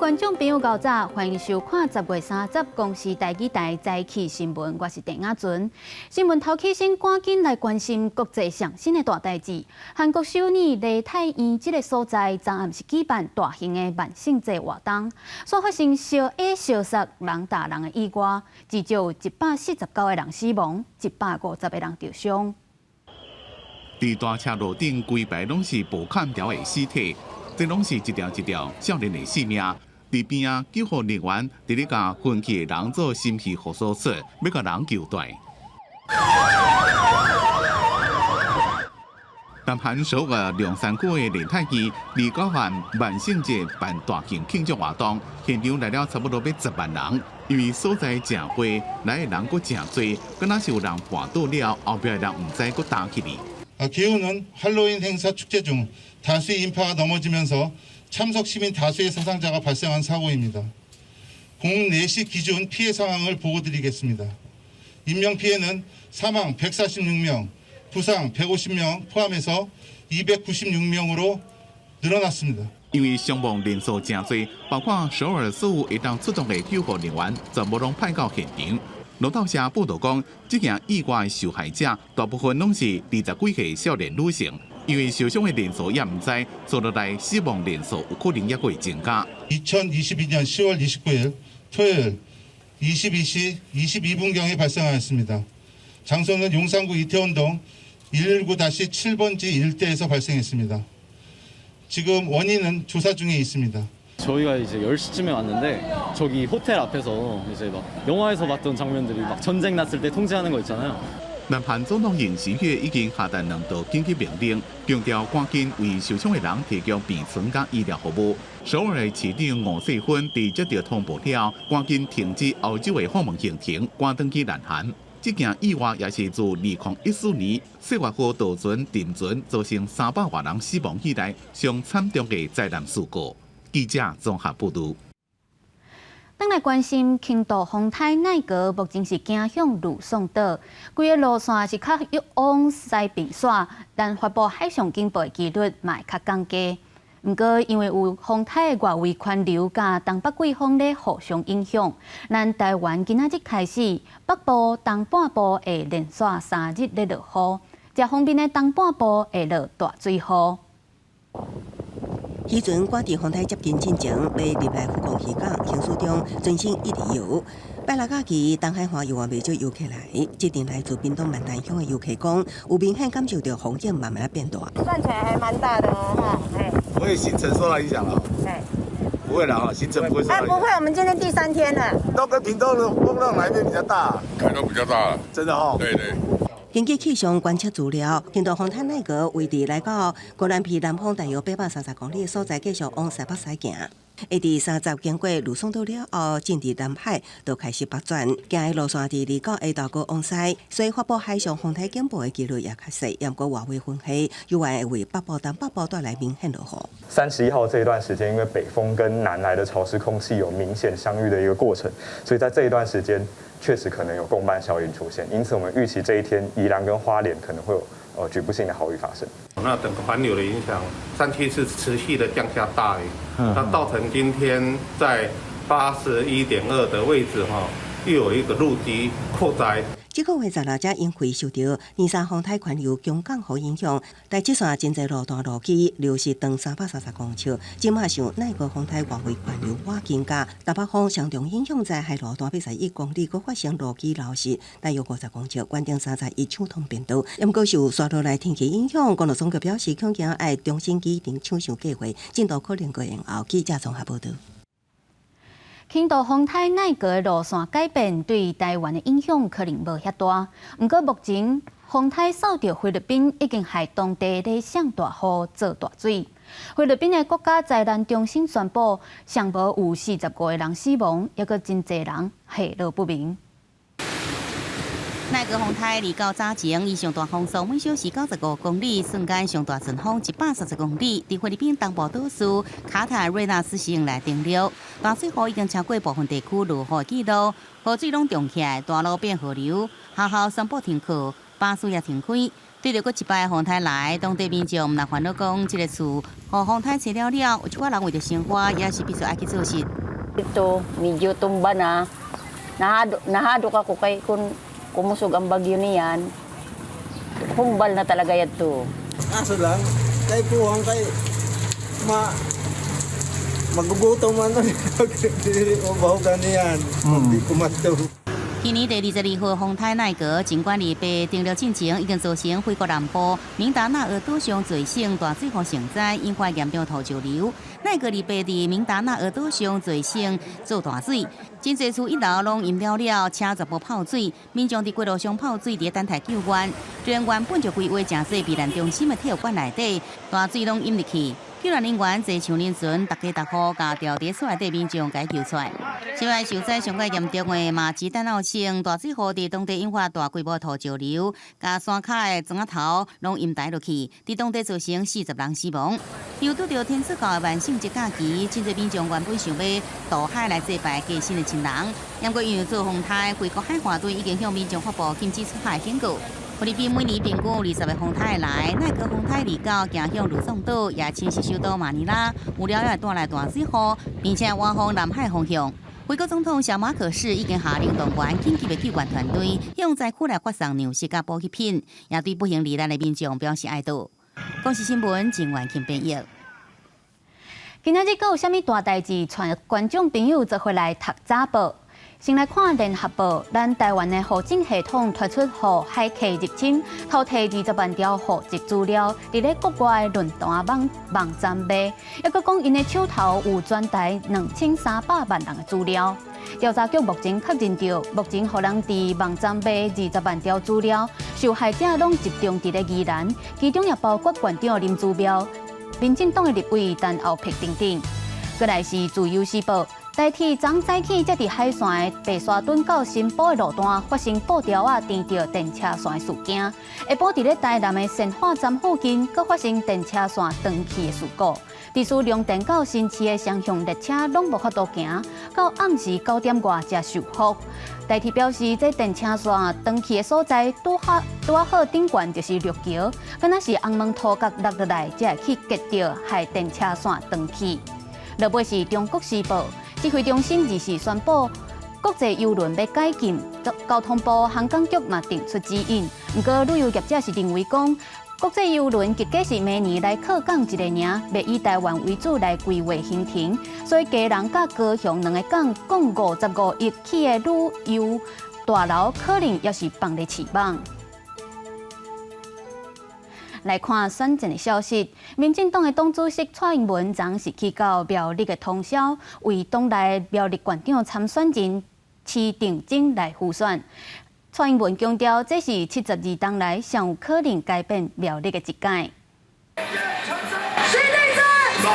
觀眾朋友，𠢕早，歡迎收看10月30公視台語台早起新聞，我是鄭雅純。新聞頭起先趕緊來關心國際上新的大代誌。韓國首爾梨泰院這个所在，昨暗是舉辦大型的萬聖節活動，煞發生相挵相殺、人踏人的意外，至少有149個人死亡，150個人著傷。佇大車路頂規排攏是無崁條的屍體，這攏是一條一條少年的性命。佇邊仔救護人員佇咧共昏去的人做心肺復甦術，欲共人救蹛。南韓首爾龍山區的梨泰院，29號萬聖節辦大型慶祝活動，現場來了差不多欲10萬人。因為所在誠火，來的人閣誠濟，敢若是有人絆倒了，後壁的人毋知閣擔起去。 기온은 할로윈 행사 축제 중 다수의 인파가 넘어지면서 참석 시민 다수의 사상자가 발생한 사고입니다. 04시 기준 피해 상황을 보고드리겠습니다. 인명피해는 사망 146명, 부상 150명 포함해서 296명으로 늘어났습니다. 因為傷亡人數誠濟，包括首爾所有會當出動的救護人員，全部攏派到現場。路透社報導講，這件意外的受害者大部分攏是20幾歲少年女性，因為受傷的人數也毋知，接落來死亡人數有可能猶閣會增加。 2022년 10월 29일 토요일 22시 22분경에 발생하였습니다. 장소는 용산구 이태원동 119-7번지 일대에서 발생했습니다. 지금 원인은 조사 중에 있습니다. 저희가 이제 10시쯤에 왔는데 저기 호텔 앞에서 이제 막 영화에서 봤던 장면들이 막 전쟁 났을 때 통제하는 거 있잖아요. 南韓總統尹錫悅已經下達兩道緊急命令，強調趕緊為受傷的人提供病床佮醫療服務。首爾的市長吳世勳佇接到通報了，趕緊停止歐洲的訪問行程，趕轉去南韓。這件意外也是自2014年世越號渡船沉船造成300外人死亡以來，上慘重的災難事故。記者綜合報導。轉來關心輕度風颱奈格，目前是行向呂宋島，規个路線是較往西平線，但發布海上警報的幾率嘛會較降低。毋過因為有風颱的外圍環流佮東北季風咧互相影響，咱台灣今仔日開始北部、東半部會連續3日咧落雨，遮方面的東半部會落大水雨。漁船趕佇風颱接近進前，欲入來福岡漁港，行駛中全身一直搖。拜六假期，東海岸猶原袂少遊客來。這陣來自屏東萬丹鄉的遊客講，有明顯感受著風景慢慢變大。算起來還蠻大的哦，哈，不會行程受到影響了？不會啦，行程不會受到影響。不會，我們今天第三天了。都跟屏東的風浪來邊比較大，台東比較大，真的哦。對對。根據氣象觀測資料，輕度風颱奈格位置來到宜蘭縣南方大約830公里的所在，繼續往西北西行。會佇30經過呂宋島了後，進入南海，就開始北轉，行的路線佇29下晝閣往西，所以發布海上風颱警報的幾率也較細。毋過外圍風系猶原會為北部、東北部帶來明顯落雨。31號這一段時間，因為北風跟南來的潮濕空氣有明顯相遇的一個過程，所以在這一段時間確實可能有共伴效應出現。因此，我們預期這一天宜蘭跟花蓮可能會有局部性的豪雨發生。那整個環流的影響，山區是持續的降下大雨，那造成今天在81.2的位置哈，又有一個陸基擴災。這個月16才因為受著尼沙風颱環流強降雨影響，台七線真濟路段路基流失長330公尺。這馬受奈格風颱外圍環流倚近佮東北風雙重影響，在海路段81公里，閣發生路基流失，大約50公尺，關定31搶通便道。毋過受紲落來天氣影響，公路總局表示，恐驚愛重新擬定搶修計劃，進度可能閣延後。記者綜合報導。輕度風颱奈格的路線改變，對台灣的影響可能無遐大。毋過目前風颱掃著菲律賓，已經害當地咧降大雨、做大水。菲律賓的國家災難中心宣布，上無有45個人死亡，猶閣真濟人下落不明。奈格風颱29早前，以上大風速每小時95公里，瞬間上大陣風130公里，佇菲律賓東部島嶼卡塔瑞納斯省來登陸。大水雨已經超過部分地區落雨記錄，河水攏漲起來，大路變河流，學校宣布停課，巴士也停開。對著閣一擺風颱來，當地民眾毋但煩惱講，這个厝予風颱吹了了，有一寡人為著生活，也是必須愛去做事。 Ito, medyo tumba na. Nahadlok, nahadlok ako kay kung kumusog ang bagyo niyan. Humbal na talaga yan to. Aso lang, kay puwang kay ma magugutom man dili mo bahugan niyan. Di kumato. 今年第22號風颱奈格，儘管二八登陸進前已經造成菲國南部明達納俄島上濟省大水禍成災，引發嚴重土石流。奈格二八佇明達納俄島上濟省做大水，真濟厝一樓攏淹了了，車全部泡水，民眾佇街路上泡水，佇等待救援。雖然原本就規劃誠濟避難中心的體育館內底，大水攏淹入去。救援人員坐雙輪船，逐家逐戶共牢佇厝內底民眾共救出來。此外，受災上較嚴重的馬吉丹奧省大水禍佇當地引發大規模土石流，共山跤的磚仔頭攏淹台落去，佇當地造成40人死亡。又拄著天主教的萬聖節假期，真濟民眾原本想欲渡海來祭拜過身的親人，毋過因為做風颱，菲國海岸隊已經向民眾發布禁止出海警告。菲律賓每年平均有20個風颱來，奈格風颱二九行向呂宋島，也侵襲首都馬尼拉，有了會帶來大水禍，並且歪風南海方向。菲國總統小馬可仕已經下令動員緊急的救援團隊，向災區來發送糧食佮補給品，也對不幸罹難的民眾表示哀悼。公視新聞鄭婉琴編譯。今仔日閣有啥物大代誌？帶觀眾朋友做伙來讀早報。先來看聯合報，咱台灣的戶政系統推出予海客入侵，偷提20萬條戶籍資料，佇咧國外論壇網網站賣，抑閣講𪜶的手頭有全台2300萬人的資料。調查局目前確認著，目前予人佇網站賣20萬條資料，受害者攏集中佇咧宜蘭，其中也包括縣長林姿妙、民進黨的立委陳厚柏等等。閣來是自由時報。台鐵昨早起，才佇海線的白沙屯到新埔的路段發生布條仔纏著電車線的事件。下晡佇咧台南的善化站附近，閣發生電車線斷去的事故。致使龍田到新市的雙向列車攏無法度行，到暗時9點外才修復。台鐵表示，這電車線斷去的所在，拄好拄仔好頂懸就是陸橋，敢若是紅毛塗角落落來，才會去結著，害電車線斷去。落尾是中國時報。指揮中心二四宣布，國際郵輪欲解禁，交通部航港局嘛定出指引。毋過旅遊業者是認為講，國際郵輪結果是明年來靠港一個爾，欲以台灣為主來規劃行程，所以基隆佮高雄兩個港共55億起的旅遊大樓，可能也是放咧試蠓。來看選戰的消息，民進黨的黨主席蔡英文昨是去到苗栗的通霄，為黨內苗栗縣長參選人施定蓁來輔選。蔡英文強調，這是72冬來上有可能改變苗栗的一屆。施定蓁，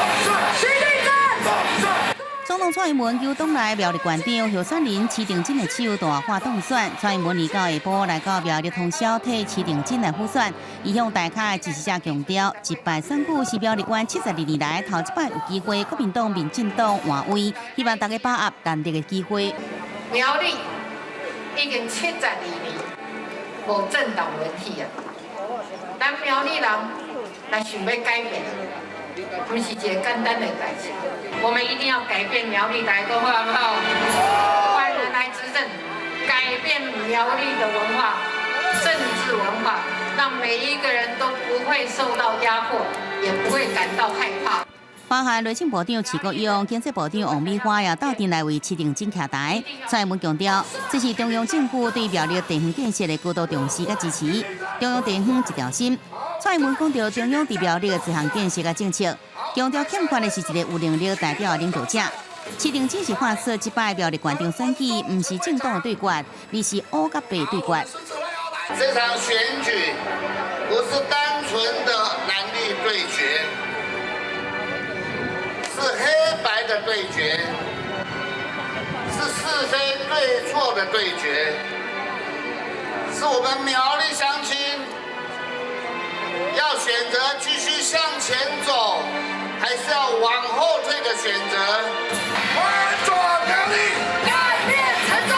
施定蓁。總統蔡英文求黨內苗栗縣長候選人施定蓁的手大喊當選。蔡英文二九下晡來到苗栗通霄替施定蓁來輔選，伊向大咖的支持者強調，這擺選舉是苗栗縣72年來頭一擺有機會國民黨、民進黨換位，希望大家把握難得的機會。苗栗已經72年無政黨輪替啊，咱苗栗人若想欲改變，毋是一个簡單的代誌。我們一定要改變苗栗來講好不好？換人來執政，改變苗栗的文化、政治文化，讓每一個人都不會受到壓迫，也不會感到害怕。包含內政部長徐國勇、經濟部長王美花也鬥陣來為施定蓁徛台。蔡英文強調，這是中央政府對苗栗地方建設的高度重視佮支持。中央地方一條心。蔡英文講著中央佇苗栗的這項建設佮政策，強調欠缺的是一個有能力代表的領導者。施定蓁是發說，這擺苗栗縣長選舉，毋是政黨的對決，而是烏佮白對決。這場選舉不是單純的藍綠對決。是黑白的對決，是是非對錯的對決，是我們苗栗鄉親要選擇繼續向前走，還是要往後退的選擇。翻轉苗栗，改變成功。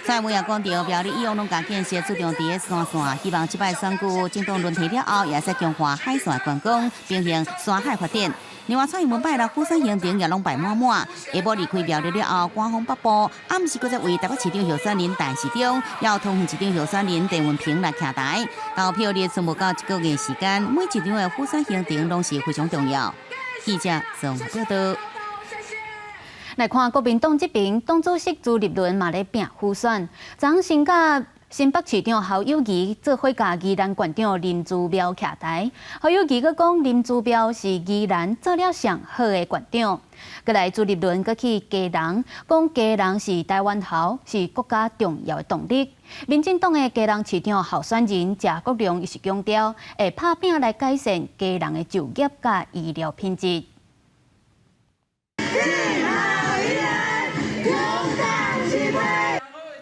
蔡英文也講著，苗栗以往攏共建設注重佇咧山線，希望這擺選舉政黨輪替了後，也會使強化海線觀光，平衡山海發展。另外，蔡英文拜六輔選行程也攏排滿滿，下晡離開苗栗了後，趕往北部，暗時閣再為台北市長候選人陳時中，抑有桃園市長候選人鄭運鵬來徛台。投票日剩無夠一個月時間，每一場的輔選行程攏是非常重要。記者綜合報導。來看國民黨這邊，黨主席朱立倫嘛咧拚輔選，昨先佮新北市長侯友宜做伙共宜蘭縣長林姿妙徛台，侯友宜閣講林姿妙是宜蘭做了上好的縣長。閣來朱立倫閣去基隆，講基隆是台灣頭，是國家重要的動力。民進黨的基隆市長候選人謝國樑伊是強調，會拍拚來改善基隆的就業佮醫療品質。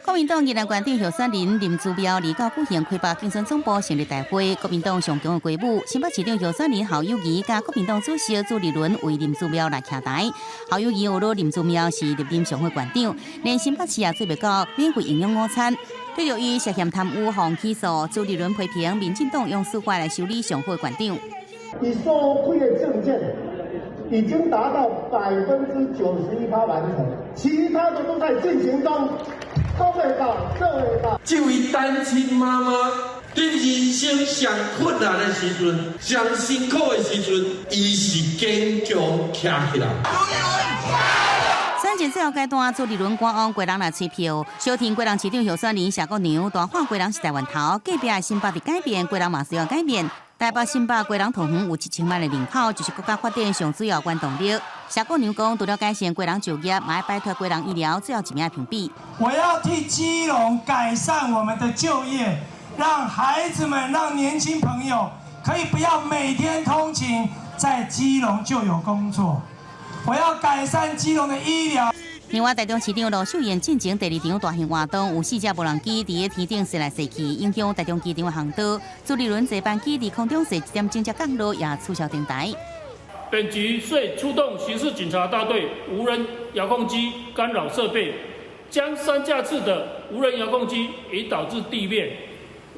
國民黨宜蘭縣長候選人林姿妙二九舉行魁北競選總部成立大會，國民黨上強的雞母新北市長候選人侯友宜佮國民黨主席朱立倫為林姿妙來徛台。侯友宜有說林姿妙是歷任上好縣長，連新北市也做袂到免費營養午餐。對著伊涉嫌貪污予起訴，朱立倫批評民進黨用司法來修理上好縣長。伊所開的政見已經達到91%完成，其他的都在進行中。都會到，都會到。這位單親媽媽佇人生上困難的時陣、上辛苦的時陣，伊是堅強徛起來。選戰最後階段，朱立倫趕往基隆來催票，相挺基隆市長候選人謝國樑，大喊基隆是台灣頭，隔壁的新北佇改變，基隆嘛需要改變。台北、新北、基隆、桃園有1000萬的人口，就是國家發展上主要原動力。謝國樑講，除了改善基隆就業，嘛愛擺脫基隆醫療最後一名評比。我要替基隆改善我們的就業，讓孩子們、讓年輕朋友可以不要每天通勤，在基隆就有工作。我要改善基隆的醫療。另外，台中市長盧秀燕進前第二場大型活動，有四架無人機佇咧天頂踅來踅去，影響台中機場的航道。朱立倫坐班機佇空中踅一點鐘才降落，也取消登台。本局遂出動刑事警察大隊無人遙控機干擾設備，將三架次的無人遙控機引導至地面，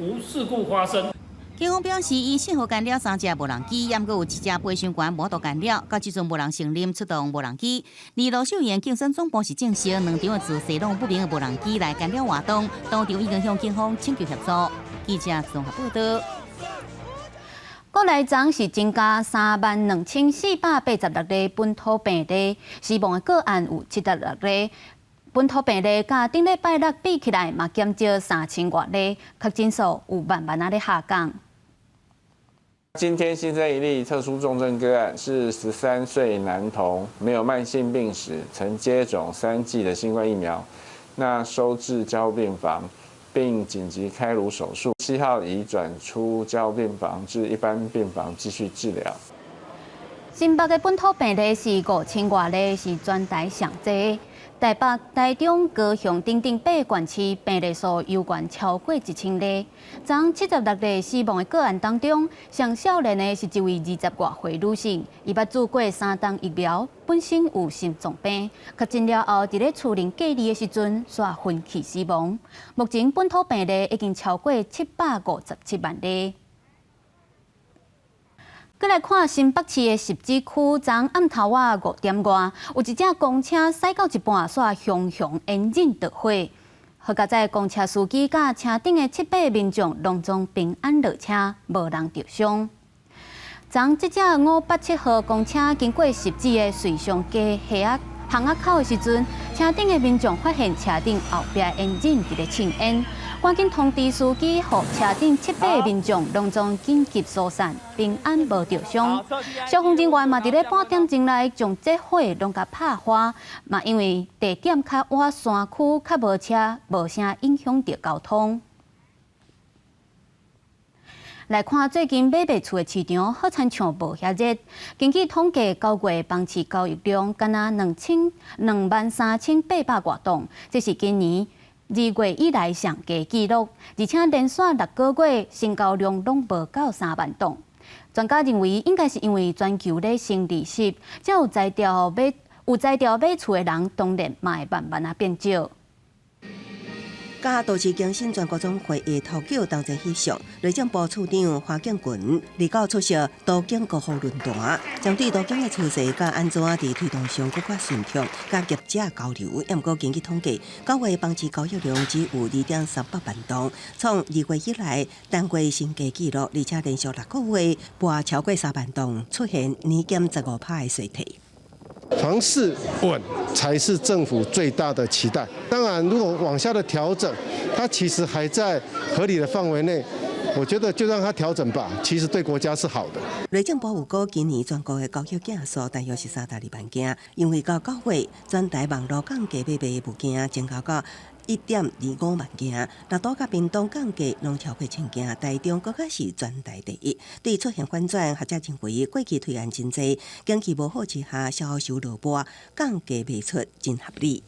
無事故發生。警方表示，以信號干擾三架無人機，猶閣有一架飛行員無度干擾，到這陣無人承認出動無人機。而盧秀燕競選總部是證實兩場的自西攏不明的無人機來干擾活動，當場已經向警方請求協助。記者綜合報導。國內昨是增加32,486例本土病例，死亡的個案有76例。本土病例佮頂禮拜六比起來，嘛減少3000外例，確診數有慢慢仔咧下降。今天新增一例特殊重症個案，是13歲男童，沒有慢性病史，曾接種3劑的新冠疫苗，那收治加護病房，並緊急開顱手術。7號已轉出加護病房至一般病房繼續治療。新北的本土病例是5000外例，是全台上濟。台北、台中、高雄等等八縣市病例數猶懸超過1000例。昨76例死亡的個案當中，上少年的是一位20外歲女性，伊捌注過三針疫苗，本身有心臟病，確診了後，佇咧厝內隔離的時陣，煞昏去死亡。目前本土病例已經超過757萬例。閣來看新北市的汐止區，昨暗頭仔5點外，有一隻公車駛到一半，煞熊熊煙刃著火。好佳哉公車司機佮車頂的七八民眾攏總平安落車，無人著傷。昨這隻587號公車經過汐止的水上街巷仔口的時陣，車頂的民眾發現車頂後壁煙刃佇咧凊煙，趕緊通知司機，予車頂七八民眾攏總緊急疏散，平安無著傷。消防人員嘛佇咧半點鐘內將這火攏共拍花，嘛因為地點較倚山區，較無車，無啥影響著交通。來看最近買賣厝的市場，好親像無遐熱。根據統計，9月房市交易量干焦23,800外棟，這是今年2月以來上低紀錄，而且連續6個月成交量攏無到3萬棟。專家認為，應該是因為全球咧升利息，才有才調買厝的人，當然嘛會慢慢仔變少。佮都市更新全國總會的頭橋同齊翕相，內政部處長花敬群29出席都更高峰論壇，針對都更的趨勢佮按怎佇推動上閣較順暢，佮業者交流。毋過根據統計，9月房市交易量只有2.38萬棟，創2月以來單月新低紀錄，而且連續6個月破超過3萬棟，出現年減15%的衰退。房市穩才是政府最大的期待。當然，如果往下的調整，它其實還在合理的範圍內，我覺得就讓它調整吧。其實對國家是好的。內政部預估今年全國的交易件數大約是32萬件，因為到9月全台網路降價買賣物件增加到1.25萬件，六都佮屏東降價攏超過1000件，台中閣較是全台第一。對出現反轉，學者認為過去推案真濟，景氣無好之下，銷售落波，降價賣出真合理。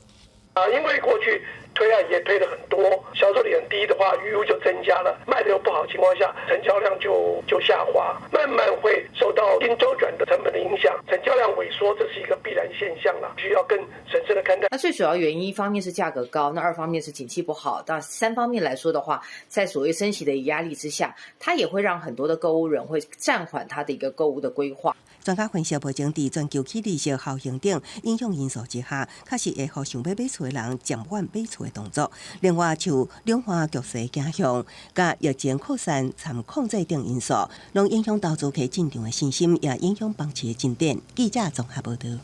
啊，因為過去推案也推了很多，銷售率很低的話，餘屋就增加了，賣得又不好情況下，成交量就下滑，慢慢會受到資金週轉的成本的影響，成交量萎縮，這是一個必然現象了，需要更審慎的看待。那最主要原因，一方面是價格高，那二方面是景氣不好，那三方面來說的話，在所謂升息的壓力之下，它也會讓很多的購屋人會暫緩他的一個購屋的規劃。專家分析，目前佇全球起利息效應等影響因素之下，確實會予想欲買厝的人暫緩買厝的動作。另外，受兩岸局勢影響，佮疫情擴散、參控制等因素，攏影響投資客進場的信心，也影響房市的進展。記者綜合報導。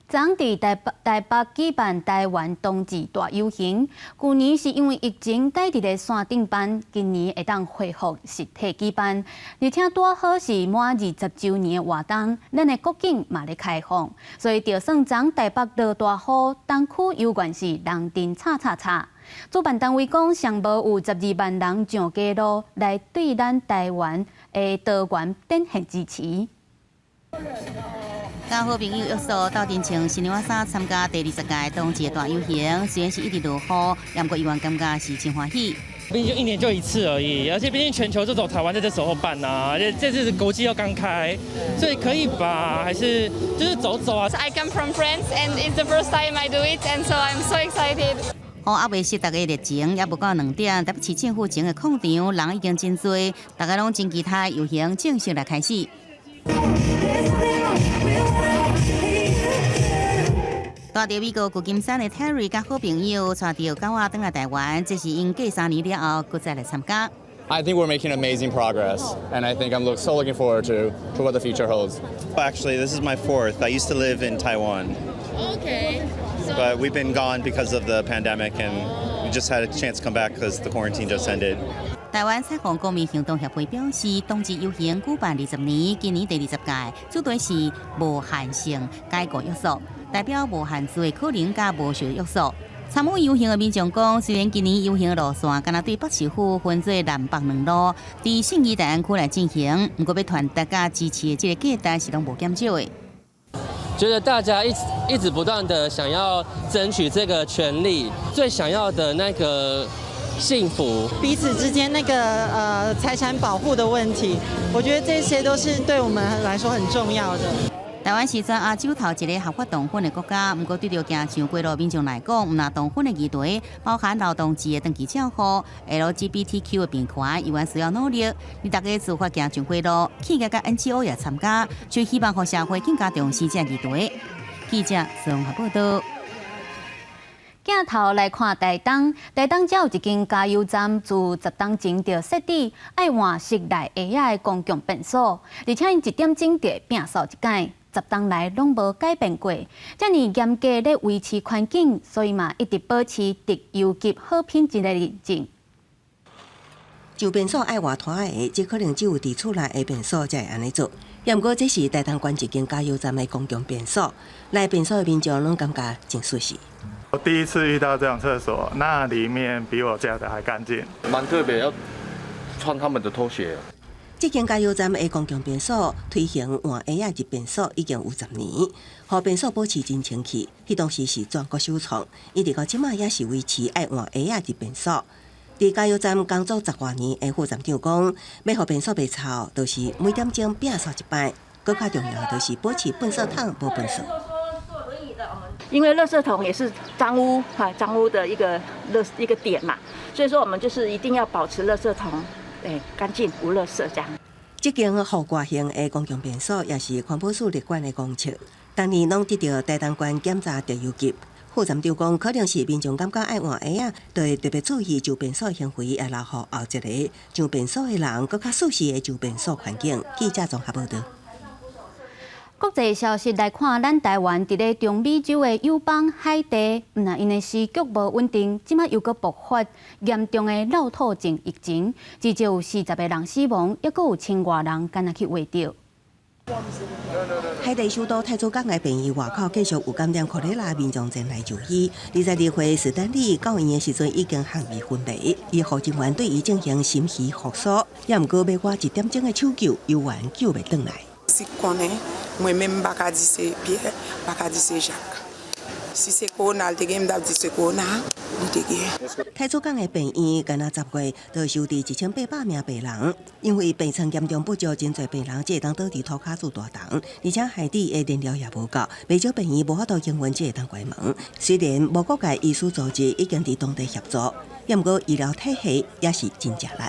昨佇台北舉辦台灣冬至大遊行，舊年是因為疫情改佇咧線頂辦，今年會當恢復實體舉辦，而且拄好是滿20週年的活動，咱的國境嘛咧開放，所以就算昨台北落大雨，東區猶原是人陣吵吵吵。主辦單位講，上無有12萬人上街路來對咱台灣的桃園展現支持。佮好朋友約束鬥陣穿新娘衫參加第20屆冬至大遊行，雖然是一直落雨，毋過猶原感覺是真歡喜。畢竟一年就一次而已，而且畢竟全球就走台灣在這時候辦啊，而且這次國際又剛開，所以可以吧？還是就是走走啊。 I come from France and it's the first time I do it, and so I'm so excited. 雨猶未熄，大家熱情猶無到2點，台北市政府前的廣場人已經真濟，大家攏真期待遊行正式來開始。住佇美國舊金山的 Terry 佮好朋友帶著狗仔轉來台灣，這是𪜶過3年了後，閣再來參加。 I think we're making amazing progress, and I think I'm so looking forward to what the future holds. Actually, this is my fourth. I used to live in Taiwan. But we've been gone because of the pandemic, and we just had a chance to come back because the quarantine just ended. 台灣彩虹公民行動協會表示，冬至遊行舉辦20年，今年第20屆，主題是無限性解僱約束，代表無限制的可能佮無受約束。參與遊行的民眾講，雖然今年遊行的路線敢若對北市府分做南北兩路，佇信義大安區來進行，毋過欲傳達佮支持的這個價值是攏無減少的。覺得大家一直一直不斷的想要爭取這個權利，最想要的那個幸福，彼此之間那個財產保護的問題，我覺得這些都是對我們來說很重要的。台灣是全亞洲頭一个合法同婚的國家，毋過對著行上街路民眾來講，毋但同婚的議題，包含勞動節的長期照護、LGBTQ 的平權，猶原需要努力。你大家自發行上街路，企業佮 NGO 也參加，就希望予社會更加重視這個議題。記者綜合報導。鏡頭來看台東，台東遮有一間加油站，自10冬前就設置愛換室內鞋仔的公共便所，而且𪜶一點鐘就會摒掃一擺，10冬來攏無改變過。遮爾嚴格咧維持環境，所以嘛一直保持特優級好品質的認證。就便所愛換拖鞋，這可能只有佇厝內的便所才會按呢做。毋過這是台東縣一間加油站的公共便所，來便所的民眾攏感覺真舒適。我第一次遇到這種廁所，那裡面比我家的還乾淨。蠻特別，要穿他們的拖鞋。這間加油站的公共便所推行換鞋仔入便所已經有10年，予便所保持真清氣。彼當時是全國首創，一直到這馬也是維持愛換鞋仔入便所。佇加油站工作10外年的副站長講，欲予便所袂臭，就是每點鐘摒掃一擺。閣較重要就是保持糞掃桶無糞掃。因為垃圾桶也是髒污哈，髒污的一個垃一個點嘛，所以說我們就是一定要保持垃圾桶誒乾淨無垃圾這樣。這間雨刮型的公共便所也是環保署列管的公廁，逐年攏得著台東縣檢查特優級。副站長講，可能是民眾感覺愛換鞋仔，就會特別注意上便所行為，也留予後一个上便所的人，閣較舒適的上便所環境。記者綜合報導。國際消息來看，咱台灣佇咧中美洲的友邦海地，毋但𪜶的時局無穩定，這擺又閣爆發嚴重的落吐症疫情，至少有40個人死亡，猶閣有千外人敢若去穢著。海地首都太子港的病院外口繼續有感染科雷拉民眾前來就醫。22歲史丹利到院的時陣已經陷入昏迷，醫護人員對伊進行心肺復甦，也毋過欲倚一點鐘的搶救，猶原救袂轉來。 Si konnen, mwen menm m pa ka di se Pierre, m pa ka di se Jacques. Si se kowona li te gen, m t ap di se kowona li te gen. 太子港的病院，敢若10月就收治1800名病人，因為病床嚴重不足，真濟病人只會當倒佇塗跤做大動，而且海地的燃料也無夠，袂少病院無法度營運，只會當關門。雖然無國界醫師組織已經佇當地協助，也毋過醫療體系也是真吃力。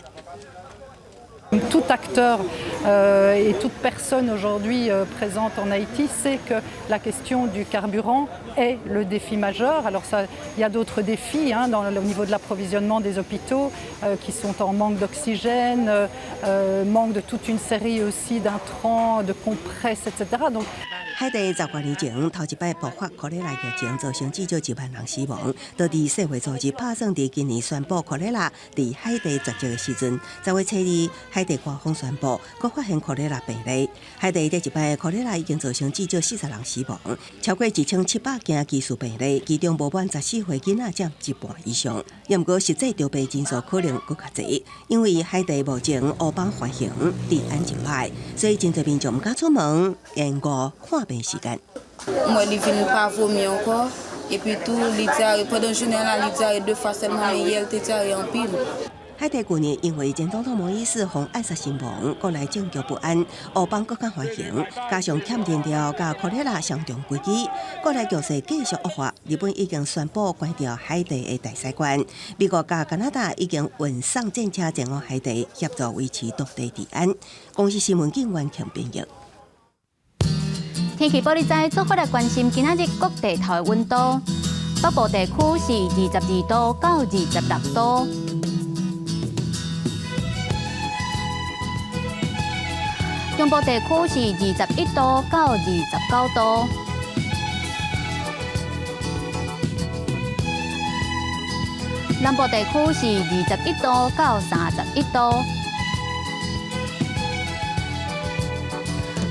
Tout acteur et toute personne aujourd'hui présente en Haïti sait que la question du carburant est le défi majeur. Alors ça, il y a d'autres défis, hein, au niveau de l'approvisionnement des hôpitaux qui sont en manque d'oxygène, manque de toute une série aussi d'intrants, de compresses, etc. Donc, 海地10多年前頭一擺爆發科雷拉疫情，造成至少1萬人死亡。當地世衛組織拍算佇今年宣布科雷拉佇海地絕跡的時陣，10月初2，海地官方宣布，閣發現科雷拉病例。海地這一擺科雷拉已經造成至少40人死亡，超過1700件疑似病例，其中無滿14歲囡仔佔一半以上。也毋過實際著病人數可能閣較濟，因為海地目前烏幫橫行，治安真歹，所以真濟民眾毋敢出門，延誤看病時間。 Mwen li vin pa vomi ankò, epi tou li dyare, pandan jounen la li dyare 2 fwa sèlman, men yè li te dyare anpil. 海地舊年因為前總統摩伊士予暗殺身亡，國內政局不安，烏幫閣較橫行，加上欠燃料佮科雷拉雙重危機，國內局勢繼續惡化。日本已經宣布關掉海地的大使館，美國佮加拿大已經運送戰車前往海地協助維持當地治安。公視新聞警員強編譯。天氣報你知，做伙來關心今仔日各地頭的溫度。北部地區是22度到26度。中部地區是21度到29度。南部地區是21度到31度。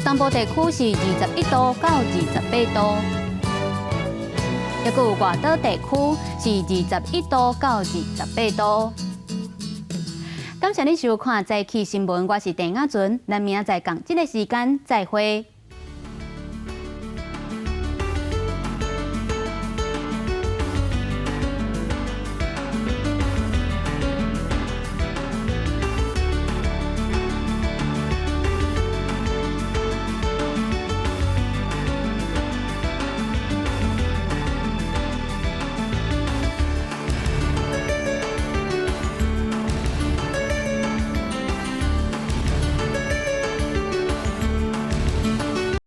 東部地區是21度到28度。抑閣有外島地區是21度到28度。感謝你收看《早起新聞》，我是鄭雅純，咱明仔載仝這个時間再會。